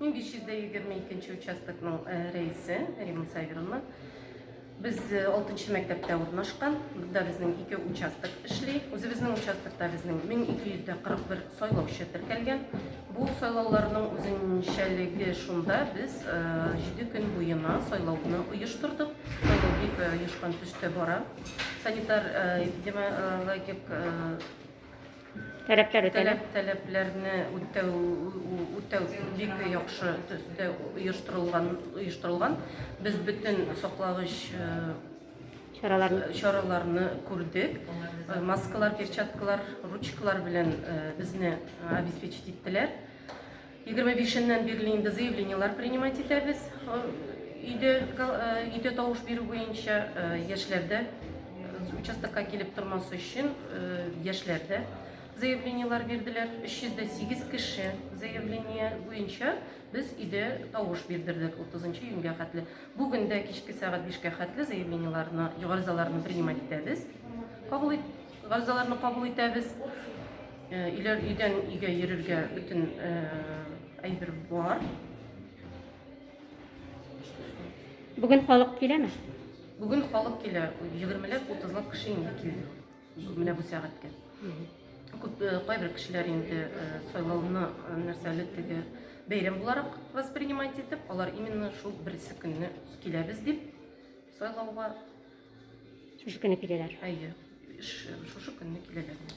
Мин 522 нче участокның рәисе Римма Сабировна. Без 6 мәктәптә урнашкан. Монда безнең ике участок эшли. Үзебезнең участокта безнең 1241 сайлаучы теркәлгән. Бу сайлауларның үзенчәлеге шунда, без 7 көн буена сайлауны оештырдык. Сайлау бик оешкан төстә бара. Санитар эпидемиологик Таләпләр үтәлә. Таләпләрне үтәү үтәү бик яхшы төстә оештырылган оештырылган. Без бөтен саклагыч чараларны чараларны күрдек. Маскалар, перчаткалар, ручкалар белән безне обеспечить иттеләр. 25-ннән бирле инде заявлениеләр принимать итәбез. Өйдә өйдә тавыш бирү буенча яшьләрдә участокка килеп тормас өчен яшьләрдә заявлениеләр бирделәр. 308 кеше заявление буенча без өйдә тавыш бирдердек 30 июньгә хәтле. Бүген дә кичке сәгать 5-кә хәтле заявлениеләрне, гаризаларны принимать итәбез. Кабул ит, гаризаларны кабул итәбез. Өйләр өйдән өйгә йөрергә бөтен әйбер бар. Бүген халык киләме? Бүген халык килә. 20-ләп, 30-лап кеше инде килде. Менә бу сәгатькә. Күп кайбер кешеләр инде сайлауны нәрсәле теге бәйрәм буларак воспринимать итеп, алар именно шул берсе көнне киләбез дип сайлауга шушы көнне киләләр. Әйе, шушы көнне киләләр.